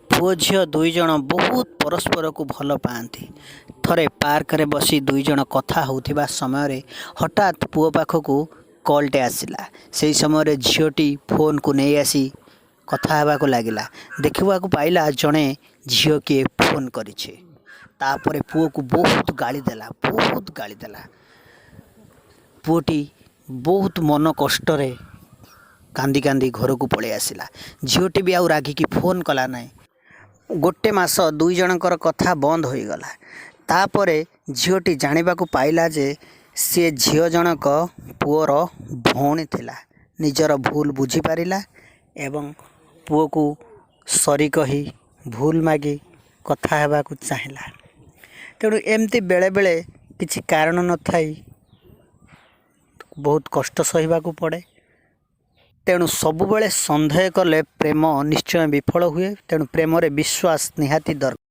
ପୁଅ ଝିଅ ଦୁଇଜଣ ବହୁତ ପରସ୍ପରକୁ ଭଲ ପାଆନ୍ତି। ଥରେ ପାର୍କରେ ବସି ଦୁଇଜଣ କଥା ହେଉଥିବା ସମୟରେ ହଠାତ୍ ପୁଅ ପାଖକୁ କଲ୍ଟେ ଆସିଲା। ସେହି ସମୟରେ ଝିଅଟି ଫୋନ୍କୁ ନେଇ ଆସି କଥା ହେବାକୁ ଲାଗିଲା। ଦେଖିବାକୁ ପାଇଲା ଜଣେ ଝିଅ କିଏ ଫୋନ୍ କରିଛି। ତା'ପରେ ପୁଅକୁ ବହୁତ ଗାଳି ଦେଲା, ବହୁତ ଗାଳି ଦେଲା। ପୁଅଟି ବହୁତ ମନ କଷ୍ଟରେ କାନ୍ଦି କାନ୍ଦି ଘରକୁ ପଳେଇ ଆସିଲା। ଝିଅଟି ବି ଆଉ ରାଗିକି ଫୋନ୍ କଲା ନାହିଁ। ଗୋଟେ ମାସ ଦୁଇ ଜଣଙ୍କର କଥା ବନ୍ଦ ହୋଇଗଲା। ତା'ପରେ ଝିଅଟି ଜାଣିବାକୁ ପାଇଲା ଯେ ସିଏ ଝିଅ ଜଣକ ପୁଅର ଭଉଣୀ ଥିଲା। ନିଜର ଭୁଲ ବୁଝିପାରିଲା ଏବଂ ପୁଅକୁ ସରି କହି, ଭୁଲ ମାଗି କଥା ହେବାକୁ ଚାହିଁଲା। ତେଣୁ ଏମିତି ବେଳେବେଳେ କିଛି କାରଣ ନଥାଇ ବହୁତ କଷ୍ଟ ସହିବାକୁ ପଡ଼େ। ତେଣୁ ସବୁବେଳେ ସନ୍ଦେହ କଲେ ପ୍ରେମ ନିଶ୍ଚୟ ବିଫଳ ହୁଏ। ତେଣୁ ପ୍ରେମରେ ବିଶ୍ୱାସ ନିହାତି ଦରକାର।